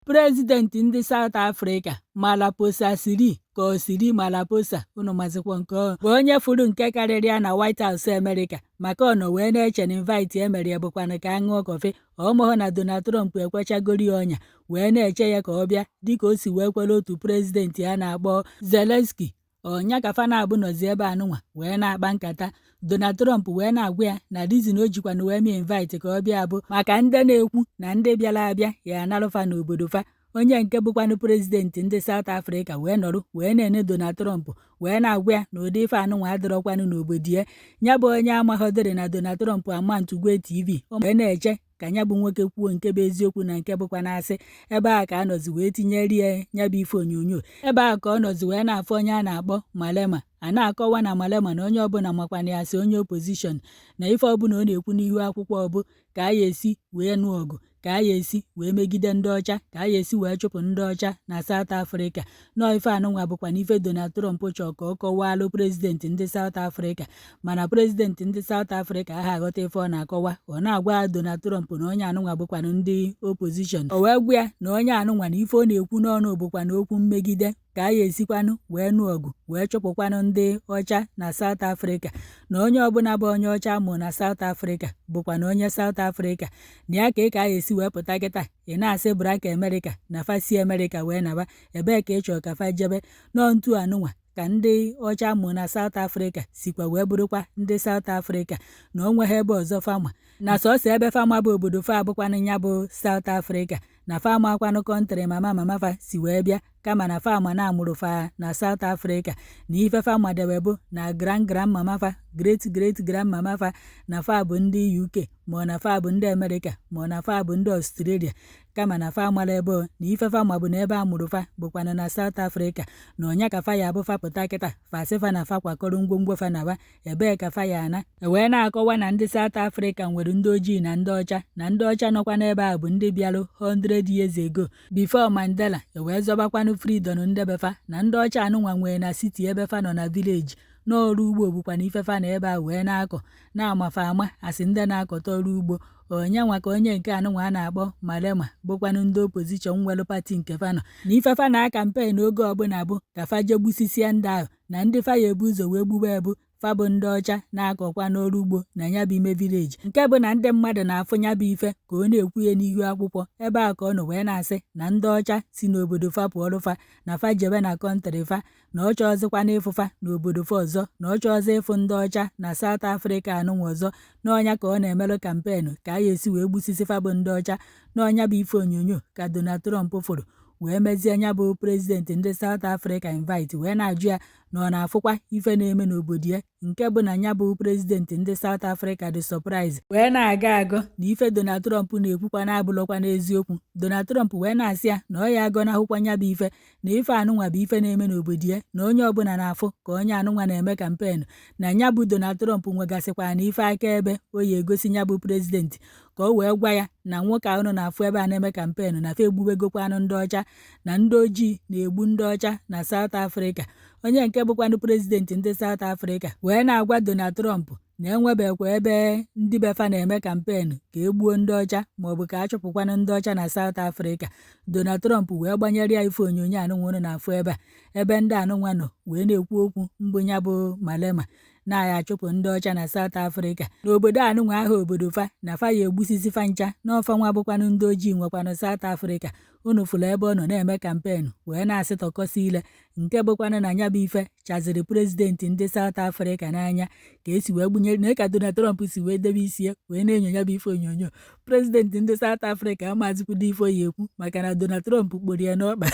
President ndị South Africa, Ramaphosa Cyril, ka ọ Cyril Ramaphosa, unu mazikwa nke ọ bụ onye fụrụ nke karịrị ya na White House America, maka ọ nọ wee na-eche na invite e mere ya bụkwanụ ka a ṅụọ kọfị. Ọ mahụ na Donald Trump ekwechagoro ya ọnya wee na-eche ya ka ọ bịa, dịka o si wee kwere otu president a na-akpọ Zelensky. Ọnya ka fa na-abụ nọzi ebe anụnwa wee na-akpa nkata. Donald Trump wee na-agwa ya na reason o jikwanụ wee mee invite ka ọ bịa bụ maka ndị na-ekwu na ndị bịara abịa ya analụfa n'obodo fa. Onye nke bụkwanụ president ndị South Africa wee nọrọ wee na-ene Donald Trump, wee na-agwa ya na ụdị ife anụnwa adịrọkwanụ n'obodo ya. Ya bụ onye amaghọdịrị na Donald Trump ama ntụgwe TV wee na-eche ka ya bụ nwoke kwuo nke bụ eziokwu na nke bụkwa n'asị. Ebe a ka a nọzi wee tinyere ya ya bụ ife onyonyo. Ebe a ka ọ nọzi wee na-afụ onye a na-akpọ Malema. A na-akọwa na Malema, na onye ọbụla makwana ya sị onye opposition, na ife ọbụla ọ na-ekwu n'ihu akwụkwọ bụ ka a ya esi wee nụ ọgụ, ka a ya esi wee megide ndị ọcha, ka a ya esi wee chụpụ ndị ọcha na South Africa. Nọọ ife anụnwa bụkwa na ife Donald Trump chọọ ka ọ kọwaalụ president ndị South Africa, mana president ndị South Africa aha aghọta ife ọ na-akọwa. Ọ na-agwa Donald Trump na onye anụnwa bụkwanụ ndị opposition. O wee gwa ya na onye anụnwa, na ife ọ na-ekwu n'ọnụ bụkwa na okwu mmegide, ka a ya esikwanụ wee nụ ọgụ wee chụpụkwanụ ndị ọcha na South Africa, na onye ọbụla bụ onye ọcha mụ na South Africa bụkwa na onye South Africa, na ya ka ị ka a esi wee pụta kịta ị na-asị black America na fa si America wee naba. Ebee ka ị chọrọ ka fa jebe? Nọọ ntu anụnwa ka ndị ọcha mụ na South Africa sikwa wee bụrụkwa ndị South Africa, na o nweghị ebe ọzọ fama, na sọsọ ebe fama bụ obodo fa abụkwanụ ya bụ South Africa, na fa amakwanụ country mama mama fa si wee bịa, kama na fa ma na amụrụ fa na South Africa, na ife fa madebe bụ na grand grand mama fa, great great grand mama fa, na fa bụ ndị UK, ma ọ na fa bụ ndị America, ma ọ na fa bụ ndị Australia, kama na fa amara ebe ọ na ife fa ma bụ na ebe a mụrụ fa bụkwanụ na South Africa, na ọnya ka fa ya abụ fa pụta kịta fa sị fa na fa kwakọrọ ngwongwo fa naba. Ebee ka fa ya ana? E wee na-akọwa na ndị South Africa nwere ndị ojii na ndị ọcha, na ndị ọcha nọkwa n'ebe a bụ ndị bịarụ 100 years ago before Mandela e wee zọbakwanụ freedom ndebefa, na ndị ọcha anụnwa nwee na city ebe fa nọ na village n'ọrụ ugbo bụkwa na ife fa na ebe a wee na-akọ na-amafa ama asị ndị na-akọta ọrụ ugbo. Onye nwa ka onye nke anụnwa a na-akpọ Malema bụkwanụ ndị opposition nwere party nke fa nọ na ife fa na campaign oge ọbụla bụ ka fa jee gbusisia ndị ahụ, na ndị fa ya ebu ụzọ wee gbuwe ebu fa bụ ndị ọcha na-akọkwa n'ọrụ ugbo na ya bụ ime village, nke bụ na ndị mmadụ na-afụ ya bụ ife ka ọ na-ekwu ya n'ihu akwụkwọ. Ebe a ka ọ nọ wee na-asị na ndị ọcha si n'obodo fa pụọrụ fa, na fa jebe na country fa, na ọ chọọzikwa n'ịfụfa n'obodo fa ọzọ, na ọ chọọzi ịfụ ndị ọcha na South Africa anụnwa ọzọ. N'ọnya ka ọ na-emelụ campaign ka a ya esi wee gbusisi fa bụ ndị ọcha. N'ọnya bụ ife onyonyo ka Donald Trump fụrụ wee mezie ya bụ president ndị South Africa invite, wee na-ajụ ya na ọ na-afụkwa ife na-eme n'obodo ya, nke bụ na ya bụ president ndị South Africa dị surprise wee na-aga agọ na ife Donald Trump na-ekwukwa na-abụlọkwa n'eziokwu. Donald Trump wee na-asị ya na ọ ya agọnahụkwa ya bụ ife, na ife anụnwa bụ ife na-eme n'obodo ya, na onye ọbụla na-afụ ka onye anụnwa na-eme campaign, na ya bụ Donald Trump nwegasịkwa na ife akaebe o ya egosi ya bụ president ka o wee gwa ya na nwoke ahụ na-afụ ebe a na-eme campaign na fa egbubegokwanụ ndị ọcha, na ndị ojii na-egbu ndị ọcha na South Africa. Onye nke bụkwanụ president ndị South Africa wee na-agwa Donald Trump na enwebekwa ebe ndị befa na-eme campaign ka e gbuo ndị ọcha maọbụ ka a chụpụkwanụ ndị ọcha na South Africa. Donald Trump wee gbanyere ya ife onyonyo anụnwa na-afụ ebe a, ebe ndị anụnwa nọ wee na-ekwu okwu mbụ ya bụ Malema na-aya achụpụ ndị ọcha na South Africa n'obodo anụnwa aha obodo fa, na fa ya egbusisi fa ncha, n'ọfa nwa bụkwanụ ndị ojii nwekwanụ South Africa. Unu fụrụ ebe ọ nọ na-eme campaign wee na-asị tọkọsị ile, nke bụkwanụ na ya bụ ife chaziri president ndị South Africa n'anya ka esi wee gbunye na ka Donald Trump si wee debe isi ya wee na-enyo ya bụ ife onyonyo. President ndị South Africa amazikwudo ife oyi ekwu maka na Donald Trump kporo ya n'ọkpa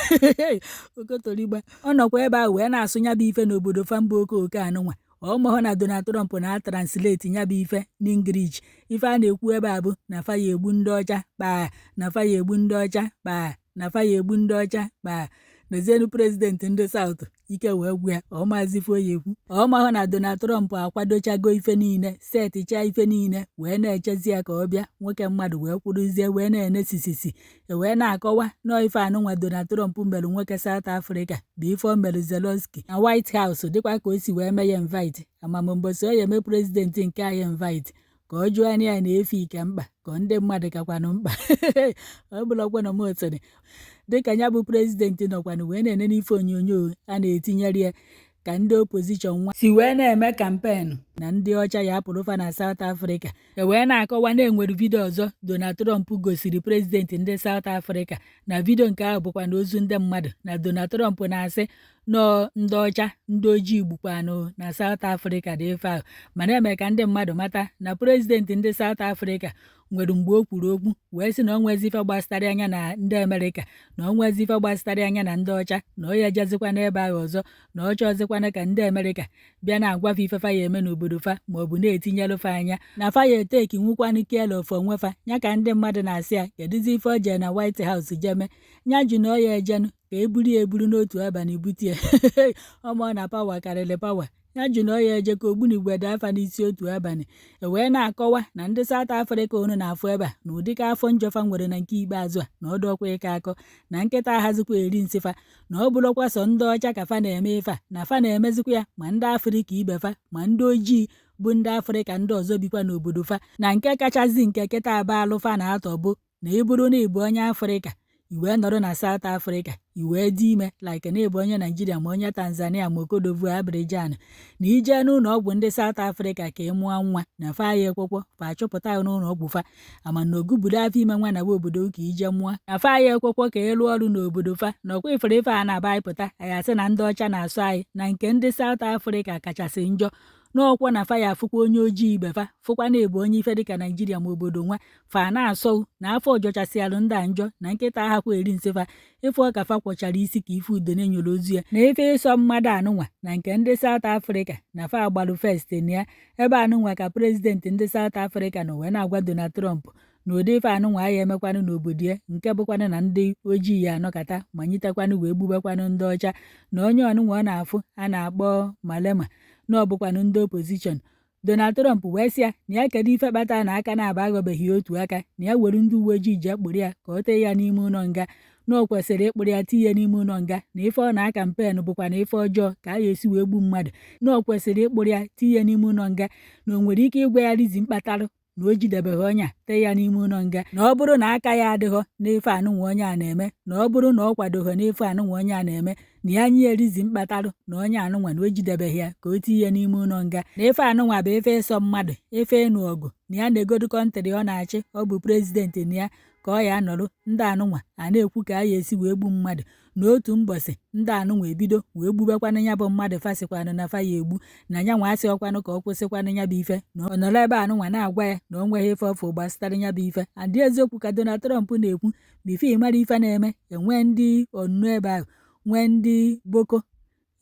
okotorigba. Ọ nọkwa ebe ahụ wee na-asụ ya bụ ife n'obodo fa mba oke oke anụnwa. Ọ mahụ na Donald Trump na-atranslate ya bụ ife n'English. Ife a na-ekwu ebe a bụ na fa ya egbu ndị ọcha kpaa, na fa ya egbu ndị ọcha kpaa, na fa ya egbu ndị ọcha kpaa. Nezienu president ndị South, ike wee gwụ ya, ọ maazị ife oyi ekwu. Ọ mahụ na Donald Trump akwadochago ife niile, setichaa ife niile wee na-echezi ya ka ọ bịa. Nwoke mmadụ wee kwụrụzie wee na-ene sisisi. E wee na-akọwa nọọ ife anụnwa Donald Trump mere nwoke South Africa bụ ife o mere Zelensky na White House, dịkwa ka o si wee mee ya invite. Amamụmbọsị ọ ya eme president nke anyị invite ka ọ jụọ anya ya na efi ike mkpa ka ndị mmadụ kakwanụ mkpa. Ọ bụlọkwanụ m otiri. Dịka ya bụ president nọkwanụ wee na-ene n'ife onyonyo a na-etinyere ya ka ndị opposition nwa si wee na-eme campaign na ndị ọcha ya apụrụ fa na South Africa. E wee na-akọwa na enwere video ọzọ Donald Trump gosiri president ndị South Africa, na video nke ahụ bụkwa na ozu ndị mmadụ, na Donald Trump na-asị nọọ ndị ọcha, ndị ojii gbukwanụ na South Africa dị ife ahụ. Mana eme ka ndị mmadụ mata na president ndị South Africa nwere mgbe o kwuru okwu wee sị na o nwezi ife gbasara anya na ndị Amerịka, na o nwezi ife gbasara anya na ndị ọcha, na ọ ya ejezikwa n'ebe ahụ ọzọ, na ọ chọzikwana ka ndị Amerịka bịa na-agwafe ife fa ya eme n'obodo fa, maọbụ na-etinyelụ fa anya na fa ya eteki nwukwanụ care of onwe fa. Ya ka ndị mmadụ na-asị ya, kedụzi ife o jee na White House jeme ya ji na ọ ya ejenu ka eburu ya eburu n'otu abalị butie ọmọ na power karịrị power. Ya ji na ọ ya eje ka ogbunigwe daa afa n'isi otu abalị. E wee na-akọwa na ndị South Africa unu na-afụ ebe a, na ụdịka afọ njọfa nwere na nke ikpeazụ a, na ọdọkwa ịkọ akọ na nkịta ahazikwa eri nsị fa, na ọ bụrụkwa sọ ndị ọcha ka fa na-eme ife a, na fa na-emezikwa ya ma ndị Afrịka ibe fa, ma ndị ojii bụ ndị Afrịka ndị ọzọ bikwa n'obodo fa. Na nke kachasị nke kịta aba alụ fa na-atọ bụ na ị bụrụ na ị bụ onye Afrịka, i wee nọrọ na South Africa, i wee dị ime, like na ịbụ onye Naijiria ma onye Tanzania ma Cote d'Ivoire, Abidjan, na ijee n'ụlọ ọgwụ ndị South Africa ka ị mụọ nwa, na fa ya ekwekwo. Fa achụpụta n'ụlọ ọgwụ fa ama na oguburu afọ ime nwa na obodo ka ije mụọ, na fa ya ekwekwo ka ị lụọ ọrụ n'obodo fa. Na ọkwa ifere ife a na-aba anyị pụta, anyị asị na ndị ọcha na-asụ anyị, na nke ndị South Africa kachasị njọ n'ọkwọ, na fa ya afụkwa onye ojii ibe fa, fụkwa na ebu onye ife dịka Naijiria ma obodo nwa fa na-asọ, na afọ ọjọchasịalụ ndị a njọ, na nkịta ahakwa eri nsị fa. Ife ọka fa kwọchara isi ka ife udene nyere ozu ya na ife ịsọ mmadụ anụnwa na nke ndị South Africa na fa agbalụ first na ya ebe anụnwa ka president ndị South Africa nọ wee na-agwa Donald Trump na ụdị ife anụnwa ya emekwanụ n'obodo ya, nke bụkwanụ na ndị ojii ya anọkata manyitekwanụ wee gbubekwanụ ndị ọcha, na onye ọnụnwa ọ na-afụ a na-akpọ Malema, na ọ bụkwanụ ndị opposition. Donald Trump wee sị ya na ya kedu ife kpatara na aka na-aba aghọbeghị otu aka, na ya were ndị uwe ojii jee kpụrụ ya ka o tee ya n'ime ụlọ nga, na o kwesịrị ịkpụrụ ya tinye n'ime ụlọ nga, na ife ọ na-a campaign bụkwa na ife ọjọọ ka a ga-esi wee gbu mmadụ, na o kwesịrị ịkpụrụ ya tinye n'ime ụlọ nga, na o nwere ike ịgwa ya reason kpatarụ na o jidebeghị onye a tee ya n'ime ụlọ nga, na ọ bụrụ na aka ya adịghọ n'ife anụnwa onye a na-eme, na ọ bụrụ na ọ kwadoghọ n'ife anụnwa onye a na-eme, na ya nye ya reason kpatarụ na onye anụnwa na o jidebeghị ya ka o tinye n'ime ụlọ nga, na ife anụnwa bụ ife ịsọ mmadụ, ife ịnụ ọgụ, na ya na-egodu country ọ na-achị, ọ bụ president na ya ka ọ ya anọrụ ndị anụnwa a na-ekwu ka a ya esi wee gbu mmadụ, na otu mbọsị ndị anụnwa ebido wee gbubekwanụ ya bụ mmadụ, fasịkwanụ na fa ya egbu, na ya nwa asị ọkwanụ ka ọ kwụsịkwanụ ya bụ ife, na ọ nọrọ ebe anụnwa na-agwa ya na o nweghị ife ọfụ gbasatara ya bụ ife. Andị eziokwu ka Donald Trump na-ekwu, before ị mara ife na-eme, enwee ndị ọnụ ebe ahụ, nwee ndị Boko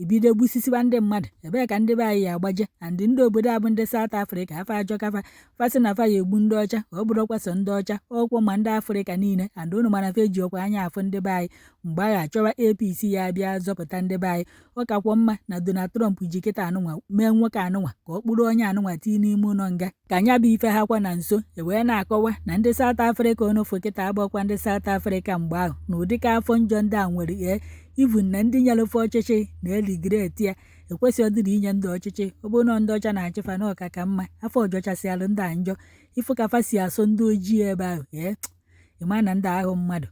ebido gbusisiwa ndị mmadụ. Ebee ka ndị be anyị ya agbaje? Andị ndị obodo a bụ ndị South Africa afa ajọkafa, fasị na fa ya egbu ndị ọcha, ọ bụrụkwa sọ ndị ọcha, ọkwọ ma ndị Afrịka niile. And unu mara fa eji ọkwa anya afụ ndị be anyị mgbe agha achọwa APC ya bịa zọpụta ndị be anyị. Ọ kakwọ mma na Donald Trump ji kịta anụnwa mee nwoke anụnwa ka ọ kpụrụ onye anụnwa tii n'ime ụlọ nga ka nya bụ ife ha kwa na nso. E wee na-akọwa na ndị South Africa onufụ kịta abụọkwa ndị South Africa mgbe ahụ, na ụdịka afọ njọ ndị a nwere ee even na ndị nyerefe ọchịchị na-e regret ya. Ekwesịghị ọdịrị inye ndị ọchịchị, ọ bụrụ na ndị ọcha na-achịfa na ọka ka mma. Afọ ọjọchasịalụ ndị a njọ, ịfụ ka fa si asọ ndị ojii ebe ahụ ee ịma na ndị ahụ mmadụ.